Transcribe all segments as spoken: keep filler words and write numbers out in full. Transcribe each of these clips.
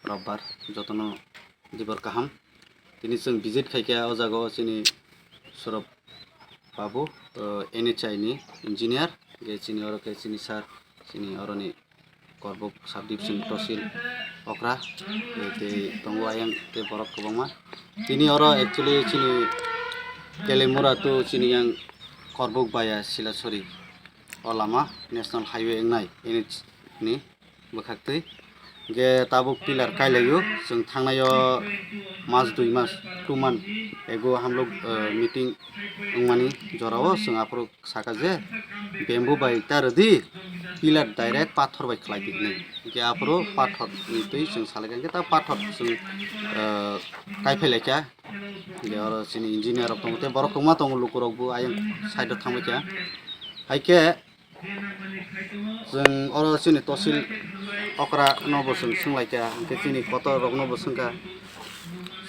Robbar, jotono dibor kaham. Tini chwng visit khaikha o jaga o chini Saurabh babu, o, N H I ni engineer, ge chini oro khe chini sir, chini oroni Korbuk subdivision tosil okra, tei, tei tongo ayang tei borok kwbangma. Tini oro actually chini Kelemura to chini yang Korbuk via Silasori o lama national highway wngnai N H ni bwkhaktwi. Ge tabuk pillar kailaio, chwng thangnaio mas dui mas, two month ago hamlok, eh, meeting wngmani jorao chwng aphuru saka je bamboo bai ta rwdi, pillar direct pathor bai khlai di hinwi. Hwnkhe aphuru pathor ni twi chwng salaikha, hwnkhe ta pathor chwng, eh, kaiphai laikha. Hwnkhe oro chini engineer rok tongo tei borok kwbangma tongo, lukurokbo ayang side o thangbaikha. Haikhe chwng oro chini tosil okra no bo chwng swnglaikha, hwnkhe chini kotor rok no bo swngkha.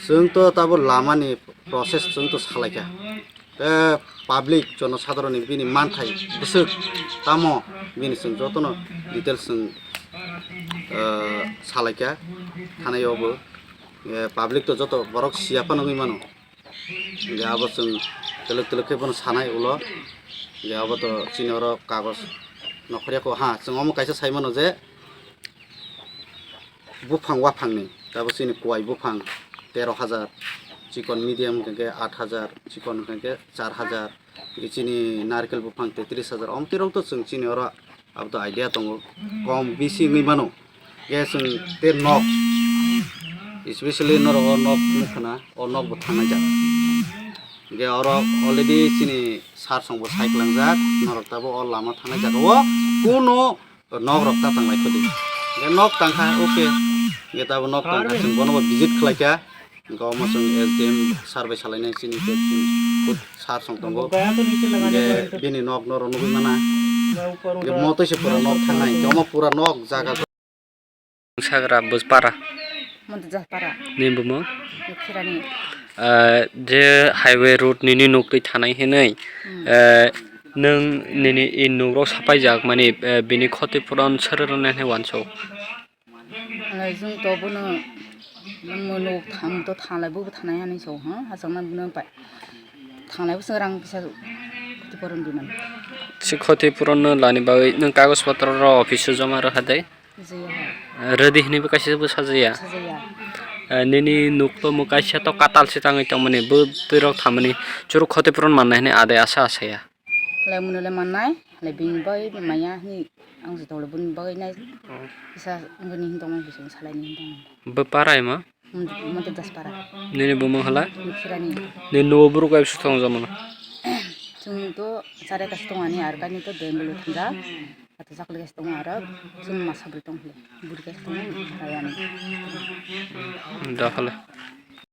Chwng to tabuk lama ni process chwng to salaikha. Tei public jonosadharon ni bini manthai bwswk tamo bini chwng jotono details chwng, eh, salaikha thanai o bo. Eh, public to joto borok siya phano wngwi mano. Hwnkhe abo chwng twlwk twlwk khe bono sanai ulo. Hwnkhe abo to chini oro kagoj nokhorya kho ha. Chwng omo kaisa sai mano je buphang waphangni, abo chini kuai buphang tero hajar, chikon medium hwnkhe aat hajar, chikon hwnkhe char hajar, tei chini narkel buphang tetris hajar, omo twi rok to chwng chini oro abo to idea tongo, kom bisi wngwi mano. Khe chwng tei nok, especially norok o nok nukha na, o nok bo thangnai jak. Hwnkhe oro already chini sir song bo sai kwlangjak, norok tabuk o lama thangnai jaga o kuno nok rok ta tanglai khodi. Hwnkhe nok tangkha, okay. Hwnkhe tabuk nok tangkha, chwng bono bo visit khlaikha. Hwnkhe omo chwng S D M sir bai salainai chini khe chini khud sir song tongo. Hwnkhe bini nok norok nugwi mana. Hwnkhe omo twi se pura nok thangnai. Hwnkhe omo pura nok jaga. Sagra Bujpara. Monto Jaspara. Ni bumo? Nukhirani. Ah, je highway road nini nuk twi thanai hinwi, Hmm. eh, nwng nini i nuk rok sapai jak mani, eh, bini khoti puron sari rwnai hinwi wansuk. Alai jung to bono, nwng nuk tham to thanglai bo thanai hinwi so, ha? Hachang na bono pai. Thanglai bo se rang pisa khoti puron di man. Si khoti puron no lani bagwi nwng kagoj potro rok office o joma rwkha de? Sajaya. Rwdi hinwi bo kaisa bo sajaya. Sajaya. Eh, nini nuk to mo kaisa to katal se tangwi tongmani, bo twi rok thamani chwrwk khoti puron mannai hinwi adai asa asaya. Halai mwnwi le mannai, halai bini bagwi maya hinwi ang se tole bini bagwi nai. Oh. Kisa bini hin tongmani bising salai ni hin tongmani. Bo parai ma? Monto Jaspara. Nini bumung hala? Nukhirani. Nini nubo buruk bai bwswk thong jamano? Chwng to chare kaisa tongani ar kaini to Bengaluru thangja. Ata chakli kaisa tongo aro chwng masa bwrwi tong hwle. Buri kaisa tongo rayani. Da hale.